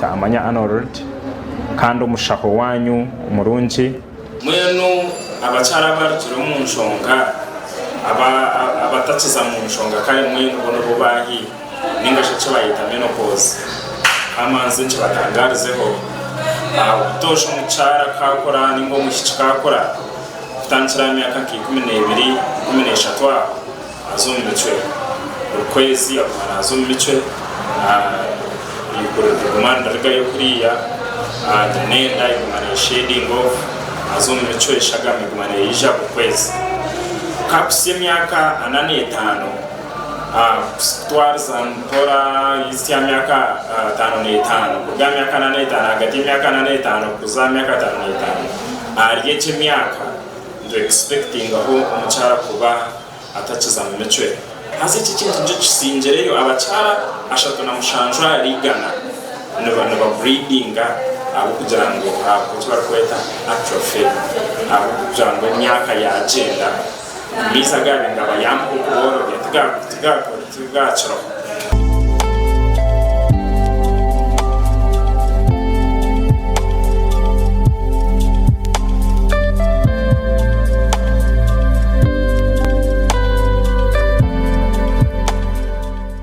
Amanya Arnold kandi omushaho wanyu omurungi. Mbwenu abakyara abarugire omu nshonga, abatakiza mu nshonga kare mbwenu bo nibo baahi ninga shi eki bayeta menopause. Kamanze nkibatangarizeho, obutoosha omukyara ku akura ninga omwishiki ku akura kutandikira aha myaka nka 12, 13 aho, Aza omu micwe. Buri kwezi aguma naaza omu micwe. Eiguru riguma nirirugayo kuriya, n'enda eguma neeshedinga off. Aza omu micwe, eshagama eguma neija buri kwezi. Ku akuhitsya emyaka ana n'etaano, kutwariza mpora hitsya aha myaka ataano n'etaano, kuruga aha myaka ana n'etaano, ahagati y'emyaka ana n'etaano kuza aha myaka ataano n'etaano, ahari egyo emyaka nitu expectingaho omukyara kuba atakiza mu micwe. Haza eki ekintu nikyo kisingireyo abakyara 37 ahari igana niba bleedinga ahabw'okugira ngu eki barikweta atrophy ahabw'okugira ngu emyaka yagyenda amaizi agabaire nigabayambaho kuborobya tigakiriho.